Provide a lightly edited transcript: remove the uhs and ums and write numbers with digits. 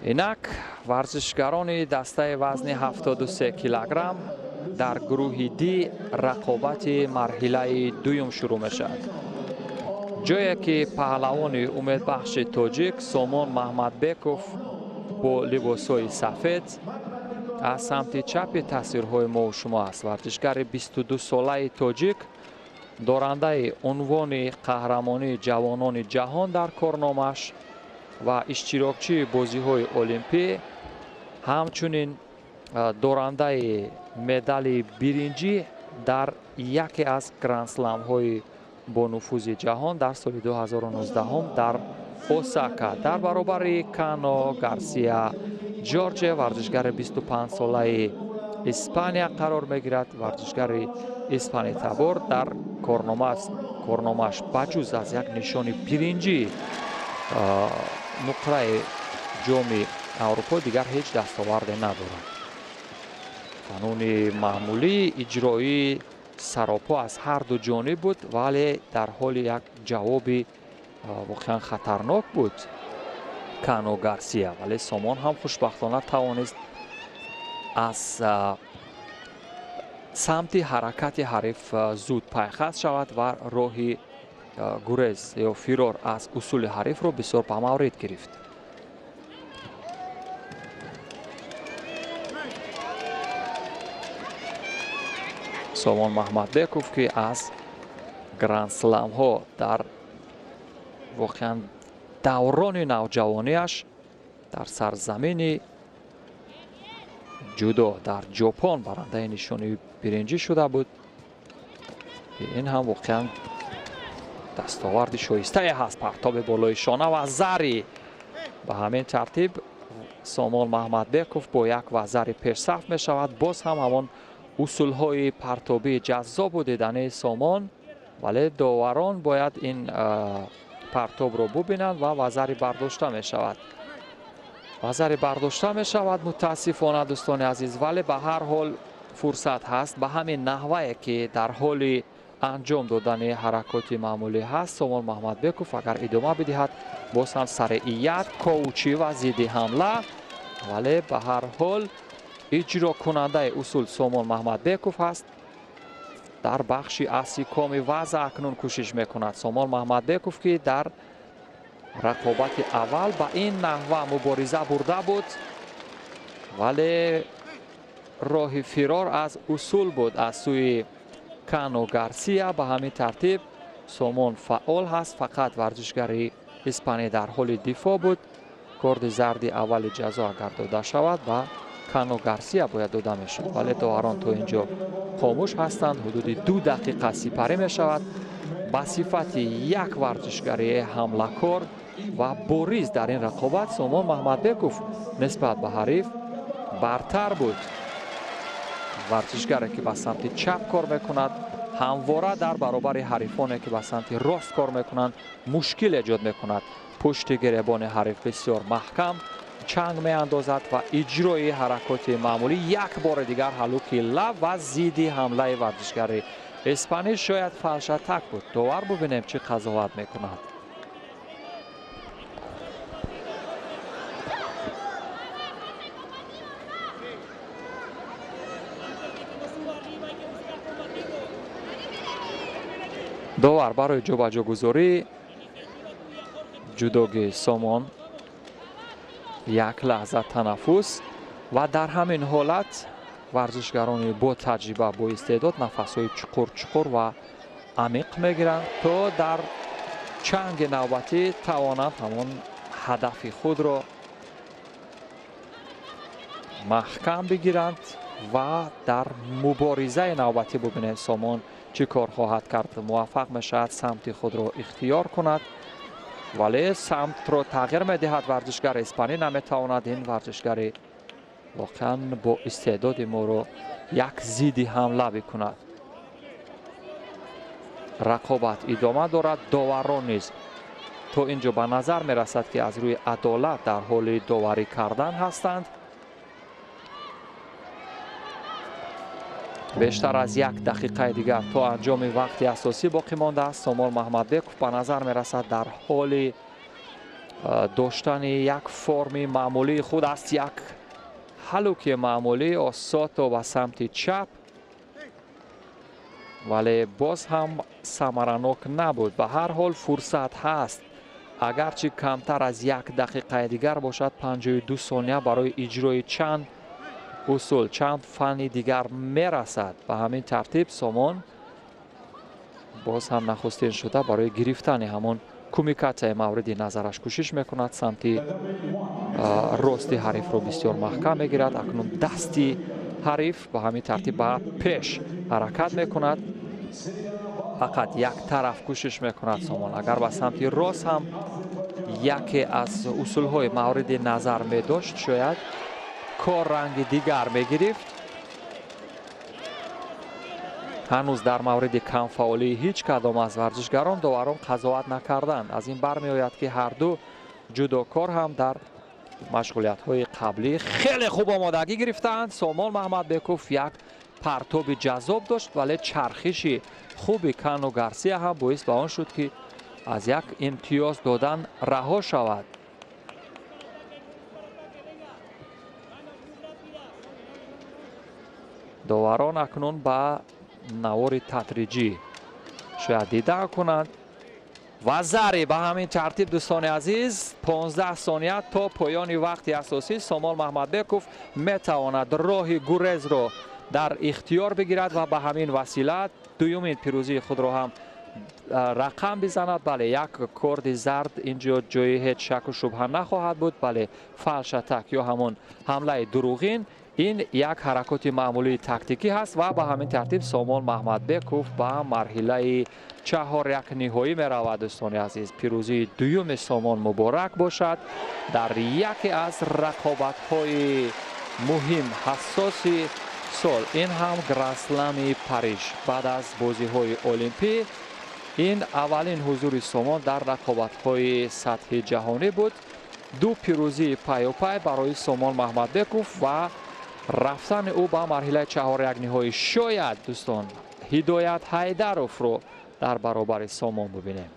Инак варзишгарони дастаи вазни 73 килограмм дар гурӯҳи Д рақобати марҳилаи дуюм шурӯъ мешавад. Ҷое ки паҳлавони умедбахши тоҷик Сомон Маҳмадбеков бо либосҳои сафед аз самти чапи тасвирҳои мову шумо аст. Варзишгари 22-солаи тоҷик, дорандаи унвони қаҳрамонии ҷавонони ҷаҳон дар корномааш ва иштирокчии бозиҳои олимпӣ, ҳамчунин дорандаи медали биринҷӣ дар яке аз грандсламҳои бонуфузи ҷаҳон дар соли 2019 дар Осака. Дар баробари Кано Гарсия Ҷорҷе, варзишгари 25-солаи Испания қарор мегирад. Варзишгари испанитабор дар корномааш ба ҷуз аз як нишони биринҷӣ нуқраи ҷоми Аврупо дигар ҳеҷ дастоварде надорад. Қануни маъмулии иҷроӣ саропо аз ҳар ду ҷониб буд, вале дар ҳоли як ҷавоби воқеан хатарнок буд Кано Гарсия, вале Сомон ҳам хушбахтона тавонист аз самти ҳаракати ҳариф зуд пайхаст шавад ва роҳи гурез ё фирор аз усули ҳарифро бисёр ба маврид гирифт. Сомон Маҳмадбеков, ки аз грандсламҳо дар воқеан даврони навҷавониаш дар сарзамини ҷудо дар Ҷопон барандаи нишони биринҷӣ шуда буд, ин ҳам воқеан дастоварди шоистае ҳаст. Партоби болои шона ва зари. Ба ҳамин тартиб Сомон Маҳмадбеков бо як вазари пешсаф мешавад. Боз ҳам ҳамон усулҳои партобии ҷаззобу дидании Сомон, вале доварон бояд ин партобро бубинанд ва вазари бардошта мешавад. Вазари бардошта мешавад, мутаассифона, дӯстони азиз, вале ба ҳар ҳол фурсат ҳаст. Ба ҳамин наҳвае ки дар ҳоли анҷом додани ҳаракоти маъмулӣ ҳаст Сомон Маҳмадбеков, агар идома бидиҳад, боз ҳам сареият, коучӣ ва зидди ҳамла, вале ба ҳар ҳол иҷрокунандаи усул Сомон Маҳмадбеков ҳаст. Дар бахши аси коми вазъ акнун кӯшиш мекунад Сомон Маҳмадбеков, ки дар рақобати аввал ба ин наҳва мубориза бурда буд, вале роҳи фирор аз усул буд аз сӯи Кано Гарсия. Ба ҳамин тартиб Сомон фаъол ҳаст, фақат варзишгари испанӣ дар ҳоли дифоъ буд. Корди зарди аввали ҷазо агар дода шавад, ба Кано Гарсия бояд дода мешуд, вале доварон то ин ҷо хомӯш ҳастанд. Ҳудуди 2 дақиқа сипарӣ мешавад. Ба сифати як варзишгари ҳамлакор ва бориз дар ин рақобат Сомон Маҳмадбеков нисбат ба ҳариф бартар буд. Варзишгаре ки ба самти чап кор мекунад, ҳамвора дар баробари ҳарифоне ки ба самти рост кор мекунанд, мушкил эҷод мекунад. Пушти гиребони ҳариф бисёр маҳкам чанг меандозад ва иҷрои ҳаракоти маъмулӣ як бори дигар ҳалуки лаб ва зидди ҳамлаи варзишгари испанӣ шояд фалшатак буд. Довар бубинем чӣ қазоват мекунад. Довар барои ҷобаҷогузорӣ ҷудоги Сомон як лаҳза танаффус ва дар ҳамин ҳолат варзишгарони бо таҷриба, бо истеъдод нафасҳои чуқур чуқур ва амиқ мегиранд, то дар чанги навбатӣ тавонанд ҳамон ҳадафи худро маҳкам бигиранд ва дар муборизаи навбатӣ бубинем Сомон чӣ кор хоҳад кард. Муваффақ мешавад самти худро ихтиёр кунад, вале самтро тағйир медиҳад варзишгари испанӣ. Наметавонад ин варзишгари воқеан бо истеъдоди моро як зидди ҳамла бикунад. Рақобат идома дорад. Доварон низ то ин ҷо ба назар мерасад, ки аз рӯи адолат дар ҳоли доварӣ кардан ҳастанд. Бештар аз як дақиқаи дигар то анҷоми вақти асосӣ боқӣ мондааст. Сомон Маҳмадбеков ба назар мерасад дар ҳоли Доштани як форми маъмулии худ аст, як ҳалуки маъмулӣ осото ба самти чап, вале боз ҳам самаранок набуд. Ба ҳар ҳол фурсат ҳаст, агарчи камтар аз як дақиқаи дигар бошад, 52 сония барои иҷрои чанд усул, чанд фанни дигар мерасад. Ба ҳамин тартиб Сомон боз ҳам нахустин шуда барои гирифтани ҳамон кумикатсияи мавриди назараш кӯшиш мекунад. Самти рости ҳарифро бисёр маҳкам мегирад. Акнун дасти ҳариф ба ҳамин тартиб ба пеш ҳаракат мекунад. Фақат як тараф кӯшиш мекунад Сомон. Агар ба самти рост ҳам яке аз усулҳои мавриди назар медошт, шояд кор ранги дигар мегирифт. Ҳанӯз дар мавриди камфаъолии ҳеҷ кадом аз варзишгарон доварон қазоват накарданд. Аз ин бармеояд, ки ҳарду ҷудокор ҳам дар машғулиятҳои қаблӣ хеле хуб омодагӣ гирифтаанд. Сомон Маҳмадбеков як партоби ҷаззоб дошт, вале чархиши хуби Кано Гарсия ҳам боис ба он шуд, ки аз як имтиёз додан раҳо шавад. Доварон акнун ба навори тадриҷӣ шояд дида кунанд ва зари ба ҳамин тартиб, дӯстони азиз, 15 сония то поёни вақти асосӣ Сомон Маҳмадбеков метавонад роҳи гурезро дар ихтиёр бигирад ва ба ҳамин васила дуюмин пирӯзии худро ҳам рақам бизанад. Бале, як корди зард инҷо ҷои ҳеҷ шаку шубҳа нахоҳад буд. Бале, фалшатак ё ҳамон ҳамлаи дурӯғин ин як ҳаракоти маъмулии тактикӣ ҳаст ва ба ҳамин тартиб Сомон Маҳмадбеков ба марҳилаи 4-1 ниҳоӣ меравад. Дӯстони азиз, пирӯзии дуюми Сомон муборак бошад дар яке аз рақобатҳои муҳим, ҳассоси сол, ин ҳам Гранд-слами Париж. Баъд аз бозиҳои Олимпӣ ин аввалин ҳузури Сомон дар рақобатҳои сатҳи ҷаҳонӣ буд. Ду пирӯзии пайопай барои Сомон Маҳмадбеков ва рафтани ӯ ба марҳилаи 4-1 ниҳоӣ. Шояд, дӯстон, Ҳидоят Ҳайдаровро дар баробари Сомон бибинем.